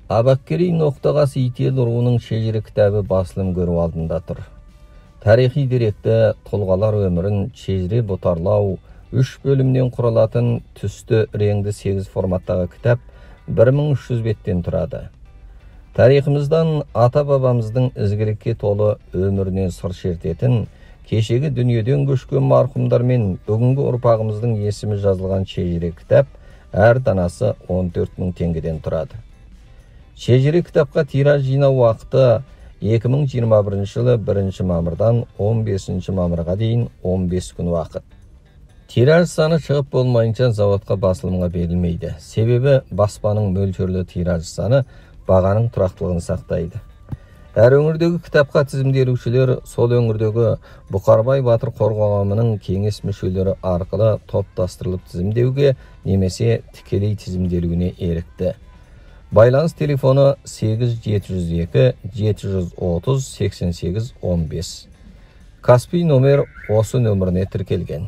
Абаккерей Ноқтағас Ител руының шежіре кітабы басылым көру алдында тұр. Тарихи деректі тұлғалар өмірін шежіре бұтарлау 3 бөлімнен құралатын түсті реңді 8 форматтағы кітап 1300 беттен тұрады. Тарихымыздан ата-бабамыздың ізгілікке толы өмірінен сыр шертетін, кешегі дүниеден көшкен марқұмдар мен бүгінгі ұрпағымыздың есімі жазылған шежіре кітап әр данасы 14 мың теңгеден тұрады. Шежіре кітапқа тираж жинау уақыты 2021 жылы 1 мамырдан 15 мамырға дейін 15 күн уақыт. Тираж саны шығып болмайынша заводқа басылымға берілмейді. Себебі баспаның мөлшерлі тираж саны бағаның тұрақтылығын сақтайды. Әр өңірдегі кітапқа тізімделушілер сол өңірдегі Бұқарбай батыр қорғауының кеңес мүшелері арқылы топтастырылып тізімдеуге немесе тікелей тізімделуіне ерікті. Байланыс телефоны 8 702 730 88 15. Каспий номер осы нөміріне тіркелген.